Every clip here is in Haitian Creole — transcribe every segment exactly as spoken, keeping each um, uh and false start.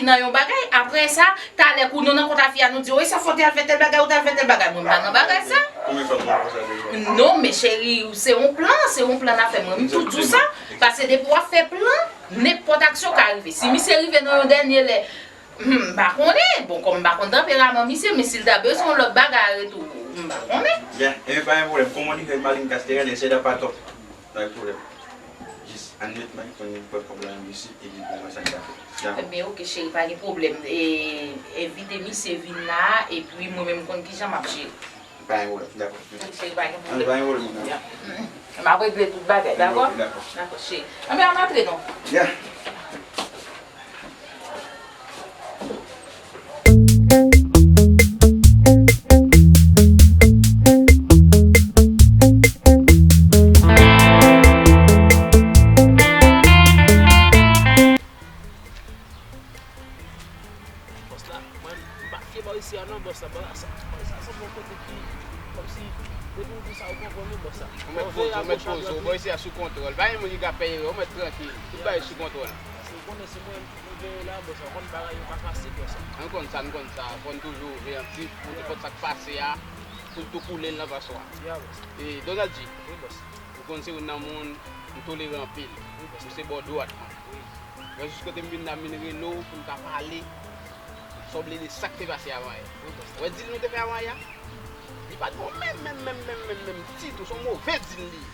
Nan yon bagay, apre sa, talè kou nou nan kont a fi a, nou di, wi, sa fòt, ou t al fè tèl bagay, ou t al fè tèl bagay. Mwen pa nan bagay sa. Konbyen fwa mwen fè sa deja? Non, men cheri, se yon plan, se yon plan n ap fè. Mwen menm tou di w sa, paske depi w ap fè plan, nenpòt aksyon ka rive. Si misye rive nan yon dènye lè, hmm, m pa konnen. Bon, kòm m pa konn tanperaman misye, men si l ta bezwen yon lòt bagay a retou, m pa konnen. Byen, ebyen, pa gen pwoblèm. Kominike ak Malinka, se te rele, se da pa twòp. Pa gen pwoblèm. Jis ann met Mike konn pran kòb la nan bisi, epi pou wè sa n ka fè. Dakò? Ebyen, oke, cheri, pa gen pwoblèm. E, envite misye vin la, epi mwen menm konn kijan m ap jere. Pa gen pwoblèm, dakò. Cheri, pa gen pwoblèm. Pa gen pwoblèm, non. M ap regle tout bagay, dakò? Oke, dakò. Dakò, cheri. Anben, ann antre non. Yeah. Bòs la, mwen, m pa fye bò isi a non, bòs la. Bòs la, sa, bòs la se yon kote ki, kòmsi, depi w di sa, ou konprann wi, bòs la. Ou mèt poze w, ou mèt poze w. Bò isi a sou kontwòl. Pa gen moun ki ka fè erè, ou mèt trankil. Tout bagay sou kontwòl. Paske ou konnen se mwen menm ki pou veye la, bòs la. Ou konn bagay yo pa fasil, bòs la. Nou konn sa, nou konn sa. Fò n toujou veyatif pou nenpòt sa k pase a, pou l tou koule nan paswa. Ya, bòs. E, Donald G. Wi, bòs. Ou konn se youn nan moun m tolere anpil. Wi, bòs. Ou se bò dwat mwen. Wi. Mwen jis kote m vin la, m vin rele w pou n ka pale. Sa w vle de sa k te pase avan yè. Wi, bòs. Ou wè dil nou te fè avan yè a? Li pa t bon menm, menm, menm, menm, menm, menm ditou. Se yon move dil li ye.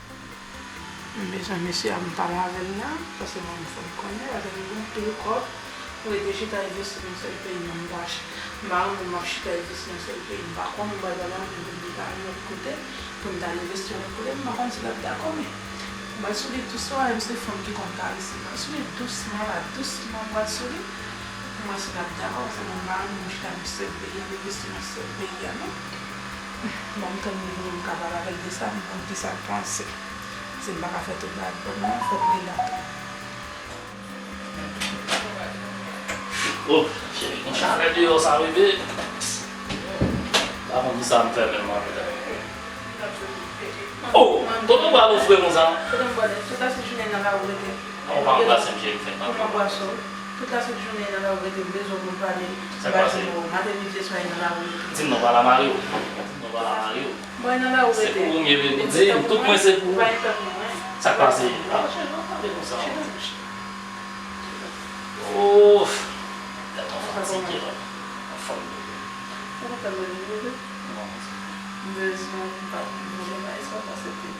M bezwen mesye a m pale avè l la, paske mwen m fè l konnen, paske m gen anpil kòb. Pou rete chita envesti nan sèl peyi a, m pa ch-, m pa renmen m ap chita envesti nan sèl peyi. M pa konn, m pa pral antre pou m te ka al lòt kote, pou m t al envesti lòt kote, m pa konn si l ap dakò, men m pral sou li dousman, menm se fanm ki konn karese. M pral sou li dousman la, dousman m pral sou li. M wè si l ap dakò, paske mwen m pa renmen m chita nan sèl peyi a, m envesti nan sèl peyi a, non. Bon, m tann li vini, m ka pale avè l de sa, m konn kisa l panse. Si m pa ka fè tout bagay pou mwen, fòk li la tou. Oh, cheri, gon chalè deyò sa, bebe. Pa konn kisa m fè menm, mwen, petèt. Oh, kote w pral ofre konsa? Kote m pral? Tout lasent jounen nan lari w rete. Ou pa anbrase m, cheri, m fenk antre. Kòman bwason? Tout lasent jounen nan lari w rete, m bezwen w pou n pale. Sa k pase? Maten, midi e swa, nan lari w rete. Di m non, pa la mari w. Di m non, pa la mari w. Mwen nan la ou rete. Se pou ou m ye, baby. Di m, tout mwen se pou ou. Ou pa gen tan pou mwen. Sa k pase? Ah, cheri, pa pale konsa. Chita, chita. Ouf. Tèlman fatige la. Anfòm, bebe. Ou kontan mwen, bebe? Non, m bezwen ou, m pa, m bezwen pa espas pase te.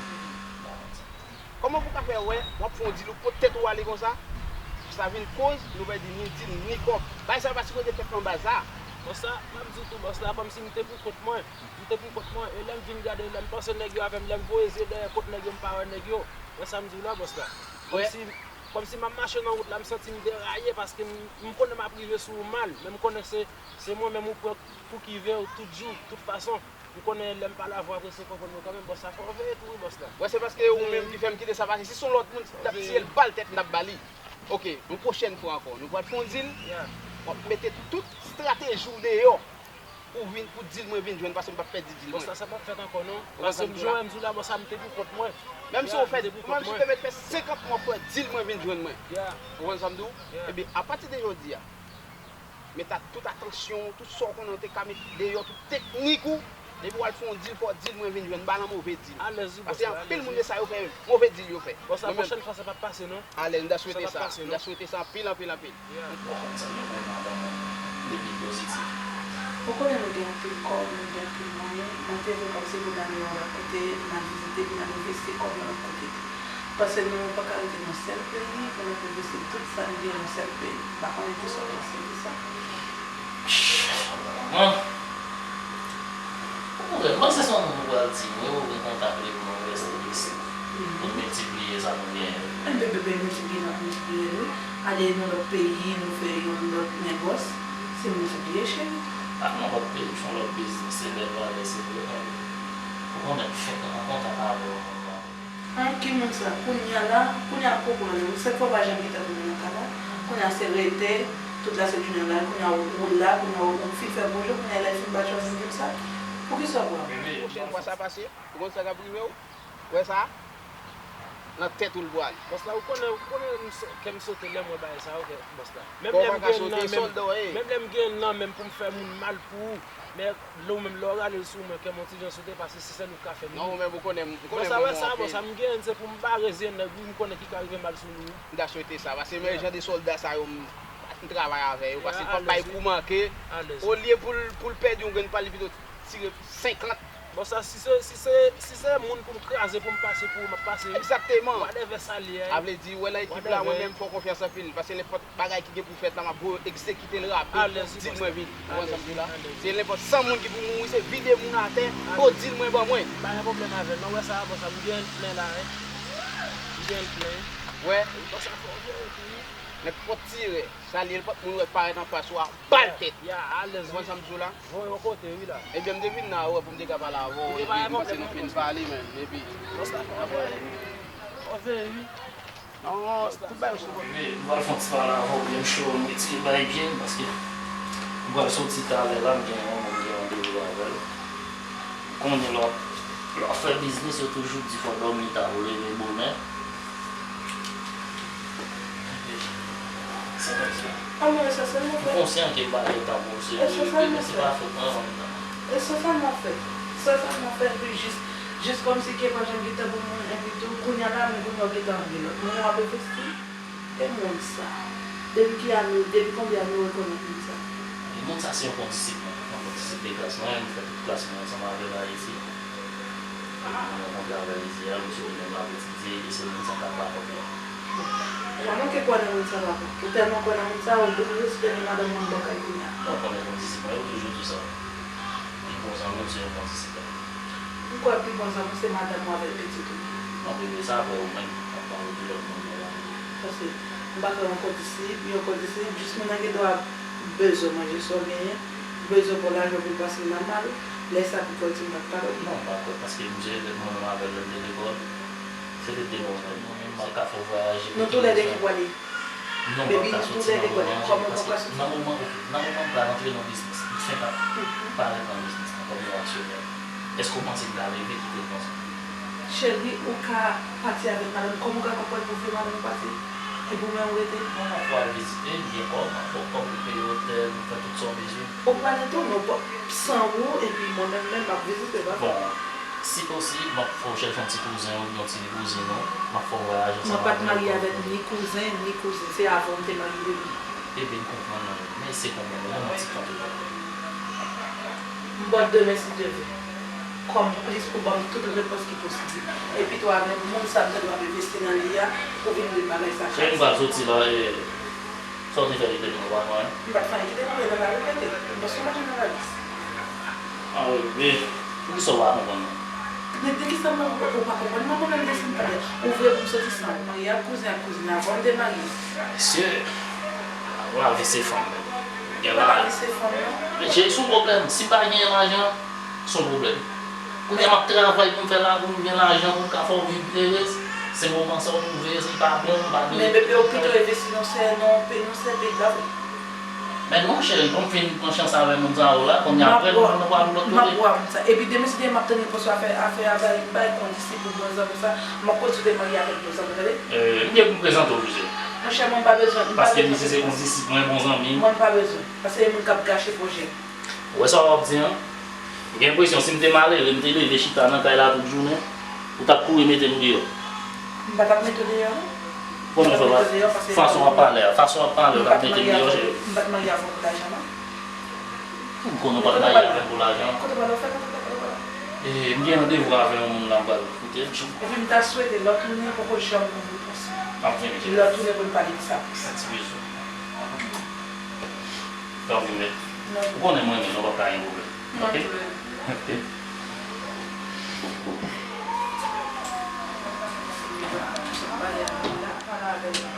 Kòman pou w ka fè wè w ap fè yon dil ou pot tèt ou ale konsa? Sa vin koz nou pèdi ni dil, ni kòb. Bagay sa yo pa sipoze fèt nan baz la. Bòs la, m ap di w tou, bòs la, kòmsi m te pou kont mwen. M te pou kont mwen, e lè m vin gade, lè m panse nèg yo avè m, lè m voye zye dèyè kot nèg yo, m pa wè nèg yo. Wè sa m di w la, bòs la? Kòmsi, kòmsi m ap mache nan wout la, m santi m deraye paske m, m konnen m ap rive sou ou mal, men m konnen se, se mwen menm ou pran pou ki ve w tout jou, tout fason. M konnen lè m pale avè w apre se konprann mwen kanmenm, bòs la fè w veye tou wi, bòs la. Wè, se paske ou menm ki fè m kite sa pase. Si se yon lòt moun ki t ap tiye l bal tèt, m t ap ba li. Oke, yon pwochèn fwa ankò, nou pral fè yon dil. W ap mete tout estrateji w deyò pou vin, pou dil mwen vin jwenn, paske m p ap pèdi dil mwen. Bòs la, sa p ap fèt ankò non. Paske m jwenn m di w la, bòs la, m te pou kont mwen. Menm si w fè, menm si w te mèt fè senkant mwa pou dil mwen vin jwenn mwen. Ou konprann sa m di w? Ebyen, apati de jodi a, met tout atansyon w, tout sa w konnen w te ka met deyò, tout teknik ou, depi w al fè yon dil, fò dil mwen vin jwenn, m pa nan move dil. Paske anpil moun de sa yo fè move dil yo fè. Bòs la, pwochèn fwa sa p ap pase non. Alèz, m ta swete sa. M ta swete sa anpil, anpil, anpil. Ou konn sa nou konn madanm ou depi pozitif. Ou konnen nou gen anpil kòb, nou gen anpil mwayen. Mwen te vle kòmsi pou n ale yon lòt kote, n al vizite, pou n al envesti kòb yon lòt kote tou. Paske nou pa ka rete nan sèl peyi, pou n ap envesti tout sa n gen nan sèl peyi. M pa konnen kisa w panse de sa. Mwen, ou konprann, mwen se son moun ou pral di mwen, ou gen kontak li pou nou envesti isit, pou n miltipliye sa nou genyen. Enben, bebe, miltipliye, n ap miltipliye l wi. Ale nan lòt peyi, nou fè yon lòt negòs, se miltipliye, cheri. Pa nan lòt peyi, fè yon lòt biznis, se bèl valè, se vre, men ou konnen m fenk an kontak avè w, mwen, mwen. An, ki moun sa? Kounye a la, kounye a poko ale wi. Sèt fwa w pa janm gen tan pou mwen nan kay la. Kounye a se rete, tout lasent jounen la, kounye a ou la, kounye a ou fin fè bonjou, kounye a lè fin bat chòs vin di m sa. Poukisa w pran? Pwochèn fwa sa pase, ou konn sa k ap rive w? Ou wè sa? Nan tèt ou l pwale. Bòs la, ou konnen, ou konnen m so- kè m sote lè m wè bagay sa yo, kè- bòs la. Menm lè m gen nan menm, menm lè m gen nan menm pou m fè moun mal pou ou, men lè ou menm lè w rale l sou mwen, kè m yon ti jan sote, paske se sèl ou k ka fè m ri. Non, ou menm ou konnen m, ou konnen m renmen w anpil. Bòs la, wè sa, bòs la, m gen se pou m bare zye nèg wi, m konnen ki ka rive m al sou li wi. M ta swete sa, paske men jan de sòlda sa yo, m m travay avè yo, paske l p ap bay kou manke, olye pou l pou l pèdi yon grenn pa l, li pito tire senkant. Bòs la, si se si se si se moun pou m kraze pou m pase pou ou, m ap pase wi. Egzakteman. Whatever sa l ye. A vle di, ou wè nan ekip la, mwen menm m fè w konfyans anpil, paske nenpòt bagay ki gen pou fèt la, m ap voye w egzekite l rapid, di l mwen vin. Ou konprann sa m di w la? Se nenpòt san moun ki pou mouri, se vide moun atè, ou di l mwen ban mwen. M pa gen pwoblèm avè l non, wè sa, bòs la, m gen l plen la wi. M gen l plen. Wè. Bòs la, fò w veye tou wi. Nenpòt ti erè, sa l ye, nenpòt moun wè k parèt anfas ou a, ba l tèt. Ya, alèz wi. Ou konprann sa m di w la? Voye yon kote wi la. Ebyen, m te vin la, ou wè, pou m te ka pale avè w, epi m panse nou fin pale menm, epi. Bòs la, fò w veye wi. Fò w veye wi. Non, tout bagay yo sou kont. Wi, m pral fè yon ti pale avè w byen cho, m retire bay pye m, paske m pral soti talè la, m gen yon moun m gen randevou avè l. M konnen lè w ap, lè w ap fè biznis, yo toujou di fò w dòmi ta pou w leve bonè. Epi, se kòmsi. A mwen, e sa sèlman fè. M konsyan ke bagay yo ta pou w serye, epi, men se pa fòt mwen, mwen menm. E sa sèlman fè. Sa sèlman fè, epi jis, jis kòmsi ke pa janm gen tan pou moun, epi tou, kounye a la, men kounye a w gentan gen lòt moun w ap envesti. E moun sa, depi ki ane, depi konbyen ane w rekonèt moun sa? Moun sa se yon kondisip mwen, yon kondisip de klas mwen, m fè tout klas mwen ansanm avè l Ayiti. Epi nou rankontre avè l isi a, misye li menm l ap etidye, e se moun sa k ap ba kòb la. Bon, kòman ke kwè nan moun sa papa? Ou tèlman kwè nan moun sa, ou dwe respè nan madanm ou anndan kay kounye a. Non, konnen kondisip mwen, yo toujou di sa. Pi bon zanmi m se yon kondisip. M kwè pi bon zanmi w se madanm ou avèk pitit ou. Non, bebe, sa apre ou menm k ap pale de lòt moun yo la. Paske m pa kwè yon kondisip, yon kondisip, jis moun nan gen dwa bezwen manje sa w genyen, bezwen ba w lajan pou l pase nan mal, lè sa pou kòl ti m pa t pale w. Non, m pa kwè, paske m jere tèt mwen menm avè l lè m te lekòl. Se te de bon zanmi. Mwen menm, m ap ka fè w vwayaje kote m bezwen. Nou toulède ki pwale. Non, m p ap ka soti nan moman an, paske nan moman, oke, nan moman m pral antre nan biznis, m fenk ap parèt nan biznis lan kòm yon aksyonè. Èske w panse m ka leve kite l konsa? Cheri, ou ka pati avèk madanm, kòman ou ka konprann pou w fè madanm ou pati? Epi w menm ou rete? Non, non, fò w al vizite, m gen kòb, m ap ba w kòb, ou peye otèl, ou fè tout sa w bezwen. Ou pral retounen, ou p ap san ou, epi mwen menm, menm m ap vizite, pa vre? Bon, si posib, m ap fè w chèche yon ti kouzen ou yon ti kouzin ou, m ap fè w vwayaje ansanm avè l. Mwen pa t marye avèk ni kouzen, ni kouzin. Se avè w m te marye, bebe. Ebyen, m konprann, mwen menm. Men se konprann, mwen menm, yon ti kanpe. M ba w demen, si Dye vle. Kòm plis pou ban m tout repons ki posib. Epi tou avèk moun sa m tande w ap envesti nan li a, pou vin di m bagay sa. Cheri, m pral soti la, e, sa w te fè li te vin ou pa konnen? M pa t fè anyen ki te pou nan lari, rete. M panse w pa t nan lari. A wi, men poukisa w pa konprann mwen? Men de kisa m pa konprann, ou pa konprann mwen, mwen menm desann talè. Ou vle pou m soti san ou marye ak kouzen ak kouzin avan m te marye. Mesye, lavi se fanm. Gen lavi se fanm, non. Men cheri, se yon pwoblèm. Si m pa genyen lajan, se yon pwoblèm. Kounye a m ap travay pou m fè la, pou m gen lajan, pou m ka fè w viv erez. Se moman sa w twouve, se pa bon, m pa gen. Men bebe, ou pito envesti nan sè, nan pe-, nan sè peyi, pa vre? Men non, cheri, kòm m fin pran chans avè moun sa yo la, kounye a apre, nou, nou pral lòt kote. M ap ba w moun sa. Epi demen, si demen m ap tann repons ou afè, afè a bay, bay kondisip pou bon zanmi sa, m ap kontinye marye avèk bon zanmi, tande? E, m gen pou m prezante w, mesye. Monchè, mwen m pa bezwen, m pa bezwen. Paske misye se kondisip mwen, bon zanmi m. Mwen m pa bezwen. Paske se moun k ap gache pwojè m. Ou wè sa w ap di an? M gen enpresyon si m te malere, m te leve chita nan kay la tout jounen, ou t ap kouri mete m deyò. M pa t ap mete w deyò, non. Kòman w fè pa? Fason w ap pale a, fason w ap pale, ou t ap mete m deyò, cheri. M pa t marye avè w pou lajan, non. M konnen w pa t marye avè m pou lajan. Kote w prale, w fè kote w prale, kote w prale? E, m gen randevou avè yon moun la, m pral koute l. Epi m ta swete lè w tounen, poko janm konn repons mwen. M ap vini, cheri. Lè w tounen pou n pale de sa plis. Sa ti bezwen. Tanpri, men. Ou konnen mwen menm, nou p ap ka gen pwoblèm. Ok? Ok.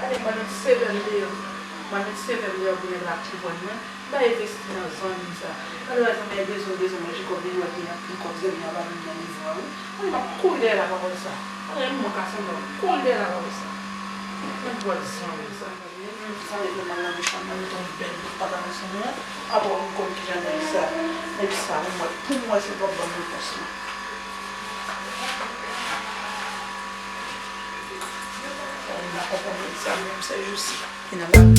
Gade, m pa met sevèl deyò. M pa met sevèl deyò pou nèg la konprann mwen. M pa envesti nan zanmi sa. Gade, wè zanmi a bezwen, bezwen manje kòb li, li wè gen anpil kòb, zanmi a pa menm nan nivo a, wi. Mwen, m ap kouri dèyè la pa wè sa. Mwen, m ka sanble, m ap kouri dèyè la pa wè sa. Mwen, m pran zanmi sa. Zanmi fè mal nan bouch mwen, mwen mete yon bèl bout pata nan son mwen. Apre, m konn kijan nèg sa, nèg sa, pou mwen, pou mwen, se pap ban m repons lan. Konprann mwen sa menm, se jis ki nan lari.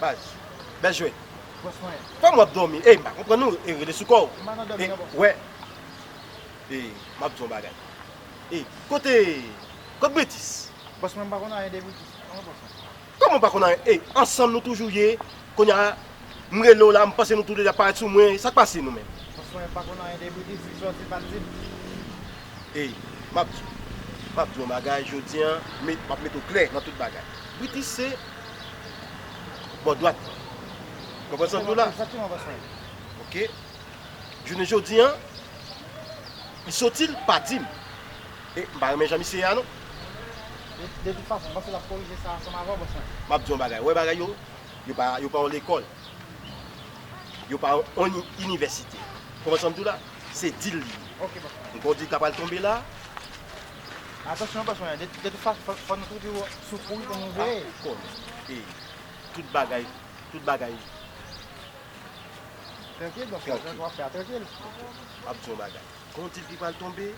Baz, bèl jwe. Bòs mwen. Kòman w ap dòmi? Ey, m pa konprann ou. E rele sou kò w. M pa nan dòmi non, bòs. Wè. Ey, m ap di w yon bagay. Ey, kote, kote Britis? Bòs mwen, m pa konn anyen de Britis. Kòman, bòs mwen? Kòman w pa konn anyen? Ey, ansanm nou toujou ye. Kounye a, m rele w la, m panse nou tou de parèt sou mwen. Sa k pase nou menm? Bòs mwen, m pa konn anyen de Britis. Li sòti, l pa t di m. Ey, m ap di w, m ap di w yon bagay, jodi a, m ap mete w klè nan tout bagay. Britis se bò dwat mwen. Konprann sa m di w la? Egzakteman, bòs mwen. Oke. Jounen jodi a, li soti, l pa di m. E m pa renmen jan misye ye a, non. De, de tout fason, m panse l ap korije sa ansanm avè w, bòs mwen. M ap di w yon bagay. Ou wè bagay yo, yo pa, yo pa yon lekòl. Yo pa yon inivèsite. Konprann sa m di w la? Se dil li ye. Oke, bòs mwen. Ou konn dil k ap pral tonbe la? Atansyon, bòs mwen. De, de tout fason, fò, fò nou toujou sou kouri pou nou veye. Ah, konnen. Ey, tout bagay, tout bagay. Trankil, bòs mwen. Trankil. Sa w ap fè a, trankil. M ap di w yon bagay. Gon dil ki pral tonbe,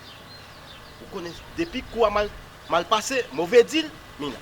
ou konnen, depi kou a mal, mal pase, move dil, Mina.